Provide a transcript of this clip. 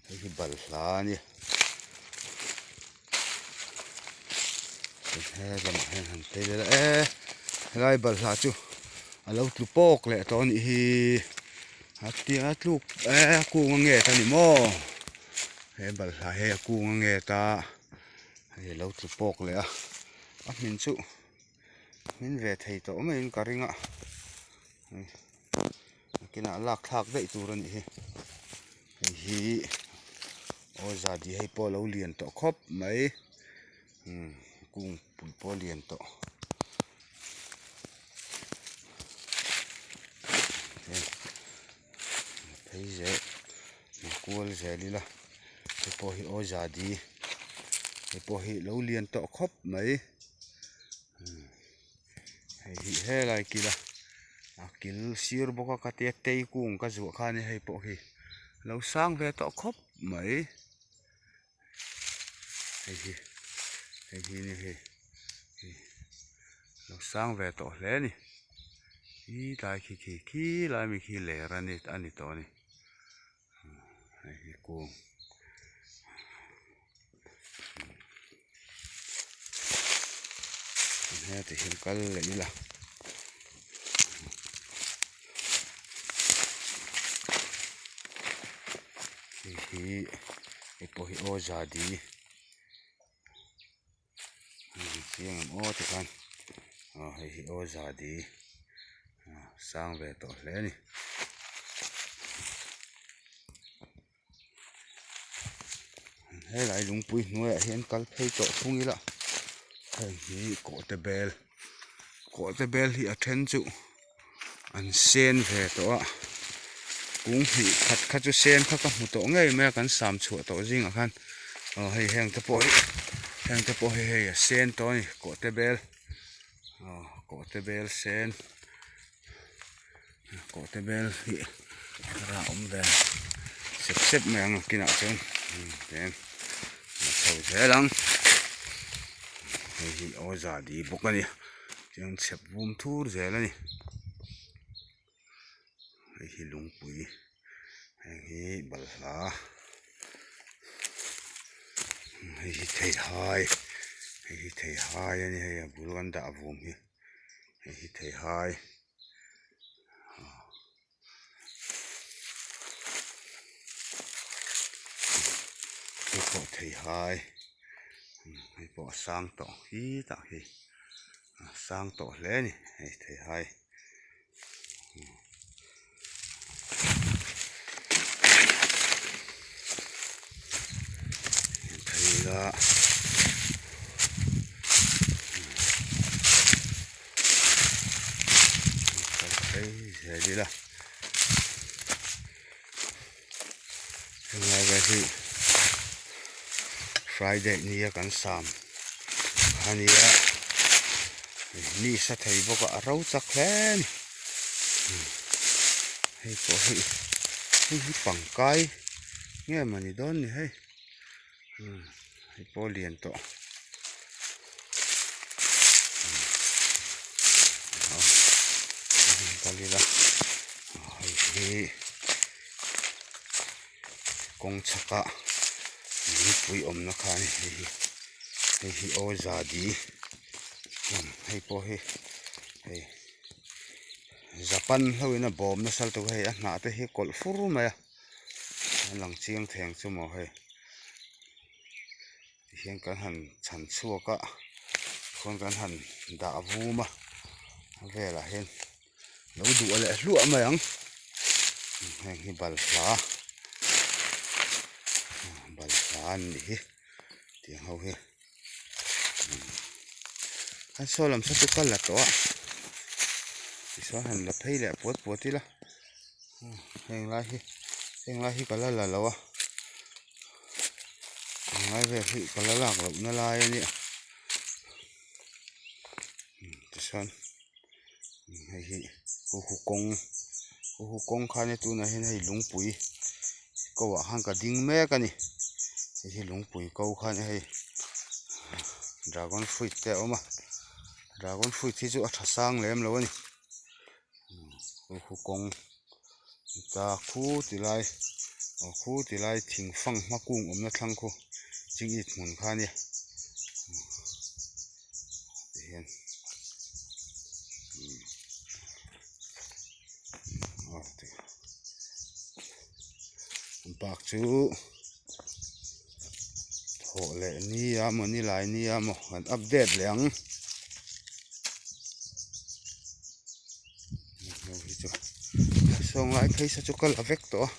Hei hi balhla a ni. He lamah hian han phei leh la e helai balhla chu a lo tlu pawk leh tawh a nih hi a tia tluk e a kung a nget a ni maw he balhla hi a kung a nget a hei a lo tlu pawk leh a a hmin chu hmin ve thei tawh maiin ka ring a. Nakinah lak thlak daih tur a nih hi hei hi aw zadi hei pawh a lo lian tawh khawp mai umm kung pui pawh a lian tawh phei zel kual zel ila hei pawh hi aw zadi hei pawh hi lo lian tawh khawp mai. Hei hi helai kil a a kil sir bawk a ka tia tei kung ka zuah kha a ni hei pawh hi lo sang ve tawh khawp mai hei hi hei hi ni hei lo sang ve tawh hle a ni khi tlai khi khi khi lai mi khi ler a ni a ni tawh a ni hei hi kung. Heti hian kal leh ila hei hi hei pawh hi aw zadi chiang ang aw tikhan aw hei hi aw zadi sang ve tawh hle a ni. Helai lungpui hnuaiah hian kal phei tawh thung ila heng hi kawhte bel kawhte bel hi a then chu an sen ve tawh a kung hnih khat kha chu sen kha ka hmu tawh ngei mai a kan sam chhuah tawh zingah khan aw hei heng te pawh hi heng te pawh hi hei a sen tawh a ni kawhte bel aw kawhte bel sen. Kawhte bel hi a awm ve sep sep mai ang a kinah chuan tihian a chho zel ang hei hi aw za di bawk a ni chuan chhep vum thur zel a ni hei hi lungpui heng hi balhla hei hi theihai hei hi theihai a ni hei a bul kan dah vum hi hei hi theihai. Hei pawh thei hai hei pawh a sang tawh hi tah hi a sang tawh hle a ni hei thei hai. Zel ila helai vel hi friday nia kan sam a nia ni sa thei bawk a a ro chak hle a ni hei pawh hi hei hi pangkai nge mawni dawn ni hei hei pawh a lian tawh kal ila hei hi kawng chhaka lungpui awmna kha a ni hei hi hei hi aw zadi hei pawh hi hei japan ho in a bawm nasa lutuk a hei a hnah te hi kawlh fur mai a. A lang chiang thei ang chu maw hei tihian kan han chhan chhuak a chuan kan han dah vum a a velah hian lo duh leh hluah mai ang heng hi balhla balhla an nih hi tiang ho hi an saw lam saw chu ka la tawh a tichuan han la phei leh puat puat ila. Heng lai hi heng lai hi ka la la lo a heng lai vel hi ka la lak loh na lai a nia tichuan hei hi huhu kawng huhu kawng kha nia tunah hian hei lungpui ko ah khan ka ding mek a ni hei hi lungpui ko kha ania hei dragon fruit te a awm a dragon fruit hi chu a tha sang lem lo a ni. Khu kawng ta khu ti lai Aw khu ti lai thing fang hma kung awmna thlang khu chingit hmun kha a nia tihian aw ti an park chu thawh leh nia maw ni lai nia maw an update leh ang. Sawnglai phei sa chu ka la vek tawh a.